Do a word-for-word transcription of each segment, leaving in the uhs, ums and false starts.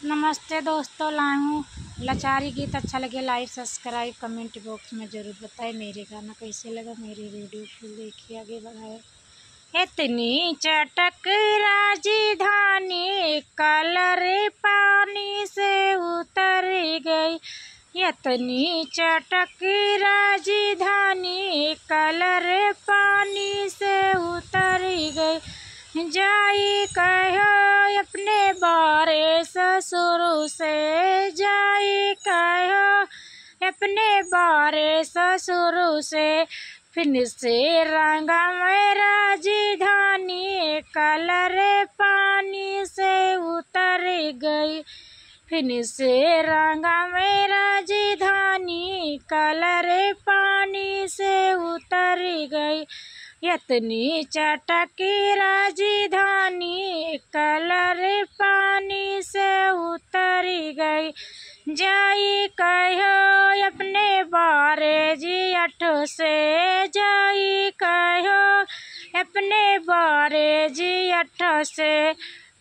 नमस्ते दोस्तों, लाए हूँ लाचारी गीत। अच्छा लगे like, subscribe, comment box में जरूर बताएं। मेरे गाना कैसे लगा, मेरी video को देखिए, आगे बढ़ाएं। इतनी चटक राजधानी कलर पानी से उतर गई, इतनी चटक राजधानी कलर पानी से उतर गई। जाई कहो अपने बारे ससुर से, जाई कहो अपने बारे ससुर से, फिन से रंगम राजधानी कलर पानी से उतर गई, फिन से रंगम राजधानी कलर पानी से उतर गई। इतनी चटक राजधानी कलर पानी से उतर गई। जाई कहो अपने बारे जेठ से, जाई कहो अपने बारे जेठ से,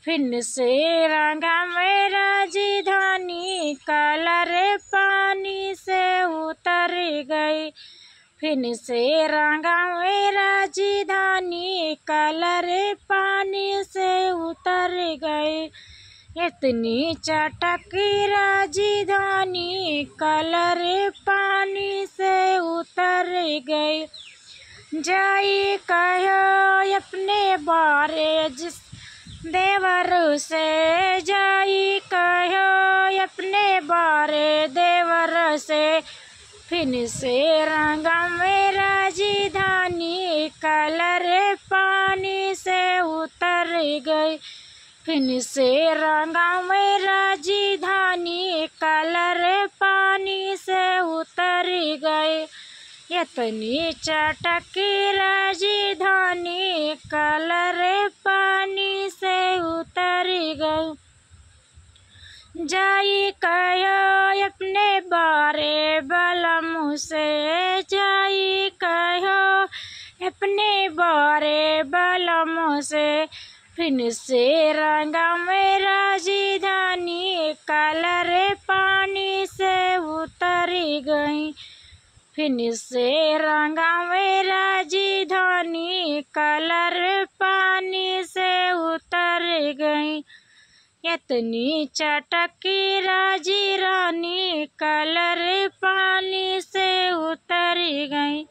फिन से रंगम राजधानी कलर पानी से उतर गई, फिन से रंगम राजधानी कलर पानी से उतर गई। इतनी चटक राजधानी कलर पानी से उतर गई। जाई कहो अपने बारे जिस देवर से, जाई कहो अपने बारे देवर से, फिन से रंगम राजधानी कलर पानी से उतर गई, फिन से रंगम राजधानी कलर पानी से उतर गई। इतनी चटक राजधानी कलर पानी से उतर गई। जाई कहो अपने बारे बलम से, जाई कहो अपने बारे बलम से, फिन से रंगम राजधानी कलर पानी से उतर गई, फिन से रंगम राजधानी कलर पानी से उतर गई। इतनी चटक राजधानी कलर पानी से उतर गई।